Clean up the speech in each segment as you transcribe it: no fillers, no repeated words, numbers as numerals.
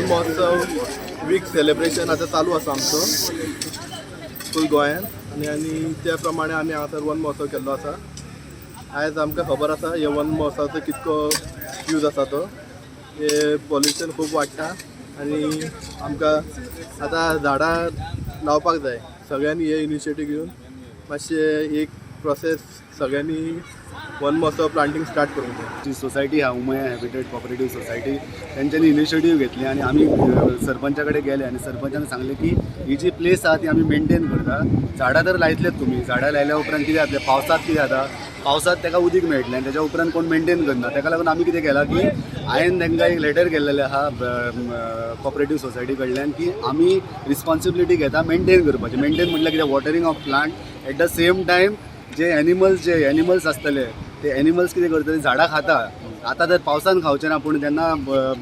One महोत्सव week celebration आतां चालू आसा आमचो फूल गोंयान आनी आनी त्या प्रमाणे आमी हांगासर वन महोत्सव केल्लो आसा. आयज आमकां खबर आसा हे वन महोत्सवाचो कितको यूज आसा तो. हे पॉल्युशन खूब वाडटा आनी आमकां आतां झाडां लावपाक जाय. सगळ्यांनी हे इनिशिएटीव घेवन मातशें एक प्रोसेस सगळ्यांनी वन महोत्सव प्लांटींग स्टार्ट करूंक जाय. जी सोसायटी आहा, उमया हॅबिटेट कॉपरेटीव सोसायटी, तेंच्यांनी इनिशिएटीव घेतली आनी आमी सरपंचा कडेन गेले आनी सरपंचान सांगलें की ही जी प्लेस आहा ती आमी मेंटेन करता. झाडां तर लायतलेच तुमी, झाडां लायल्या उपरांत कितें जातलें? पावसांत कितें जाता? पावसांत ताका उदीक मेळटलें आनी तेज्या उपरांत कोण मेंटेन करना. ताका लागून आमी कितें केलां की हांवें तांकां एक लेटर केल्लेलें आहा कॉपरेटीव सोसायटी कडल्यान की आमी रिस्पॉन्सिबिलिटी घेता मेंटेन करपाची. मेंटेन म्हटल्यार कितें? Watering of plant. At the same time J animals आसतले ते एनिमल्स कितें करतले? झाडां खाता. आतां तर पावसान खावचे ना, पूण जेन्ना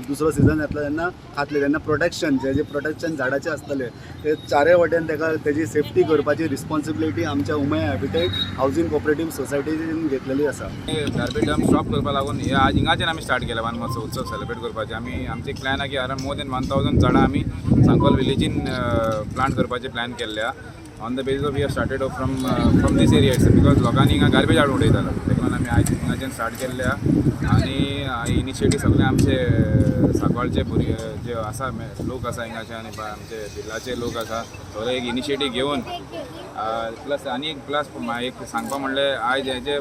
दुसरो सिजन येतलो तेन्ना खातले. तेन्ना प्रोटेक्शन, जे जे प्रोटेक्शन झाडाचे आसतले ते चारय वटेन ताका तेजी सेफ्टी करपाची रिस्पॉन्सिबिलिटी आमच्या उमया हॅबिटेट हावजींग कॉपरेटीव सोसायटीन घेतलेली आसा. गार्बेज डंप स्टॉप करपा लागून हे आज हिंगाच्यान आमी स्टार्ट केला वन महोत्सव उत्सव सेलिब्रेट करपाचे. आमी आमचे एक प्लॅन आहा की अरावंड मोर दॅन 1000 झाडां आमी सांकवाल विलेजीन प्लांट करपाचे प्लॅन केल्ले आहा. On the basis of we have started from this area it's because लोकांनी हिंगा गार्बेज हाडून उडयतालो. ताका लागून आमी आयज हिंगाच्यान स्टार्ट केल्ले आहा आनी इनिशिएटीव सगळे आमचे सांकवाळचे भुरगे जे आसा, लोक आसा हिंगाचे आनी आमचे बिर्लाचे लोक आसा, सगळे एक इनिशिएटीव घेवन. प्लस आनी एक प्लस एक सांगपा म्हणल्यार आयज हेजे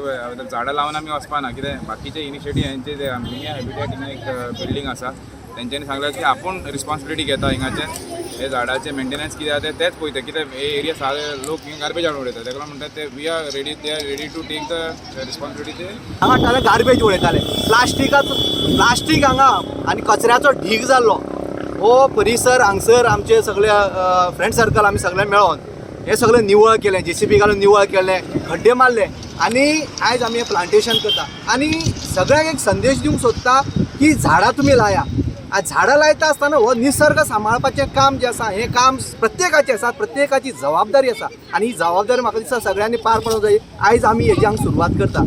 झाडां लावन आमी वचपाना. कितें बाकीचे इनिशिएटीव हेंचे जे मिनी हॅबिटेट हिंगा एक बिल्डींग आसा, तेंच्यांनी सांगलें की आपूण रिस्पॉन्सिबिलिटी घेता. हिंगाचे हे झाडाचे मेंटेनन्स कितें आहा ते तेच पळयता. कितें हे एरिया सारे लोक हिंगा गार्बेज हाडून उडयता. ताका लागून म्हणटा ते we are ready, they are ready to take the responsibility ते. हांगा हाडटाले, गार्बेज उडयताले, प्लास्टिकाचो, प्लास्टीक हांगा आनी कचऱ्याचो ढीग जाल्लो. हो परिसर हांगसर आमचे सगळे फ्रेंड सर्कल आमी सगळे मेळोन हे सगळें निवळ केलें, जेसीबी घालून निवळ केलें, खड्डे मारले आनी आयज आमी हें प्लांटेशन करता आनी सगळ्यांक एक संदेश दिवंक सोदता की झाडां तुमी लाया. आज झाडां लायता आसतना हो निसर्ग सांबाळपाचें काम जें आसा, हें काम प्रत्येकाचें आसा, प्रत्येकाची जबाबदारी आसा आनी ही जबाबदारी म्हाका दिसता सगळ्यांनी पार पाडूंक जाय. आयज आमी हेजी हांगा सुरवात करता.